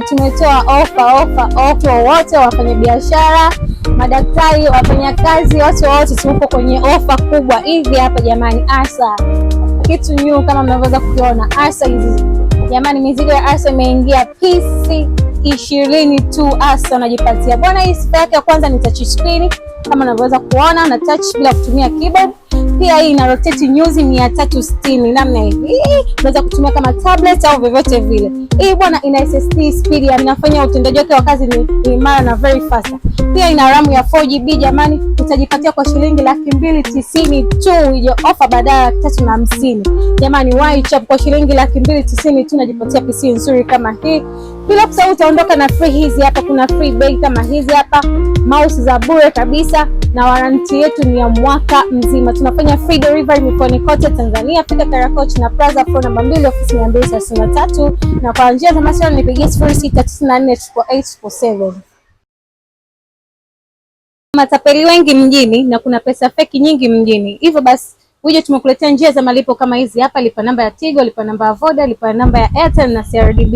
Tumetoa ofa, ofa, ofa wote, wafanyabiashara, madaktari, wafanyakazi, watu wote tupo kwenye ofa kubwa hivi hapa jamani. Asa kitu new kama mnavyoweza kukiona, Asa hizi jamani, mizigo ya Asa imeingia PC 20 tu. Asa unajipatia bwana. Hii sifa yake ya kwanza ni touch screen kama unavyoweza kuona, na touch bila kutumia keyboard. Pia hii ina rotate nyuzi 360 namna hivi, unaweza kutumia kama tablet au vyovyote vile. Hii bwana ina SSD speed, inafanya utendaji wake wa kazi ni imara na very fast. Pia ina RAM ya 4 GB jamani, utajipatia kwa shilingi 290,000 tu, hiyo ofa badala ya 350,000. Jamani, why chap kwa shilingi 290,000 tu unajipatia PC nzuri kama hii. Bila kusahau utaondoka na free hizi hapa, kuna free bag kama hizi hapa, mouse za bure kabisa na warranty yetu ni ya mwaka mzima. Tunafanya free delivery mikoani kote Tanzania. Fika Kariakoo China Plaza floor namba 2 ofisi 233, na kwa njia za mawasiliano nipigie 06948847. Matapeli wengi mjini na kuna pesa feki nyingi mjini, hivyo basi uje tumekuletea njia za malipo kama hizi hapa: lipa namba ya Tigo, lipa namba ya Voda, lipa namba ya Airtel na CRDB.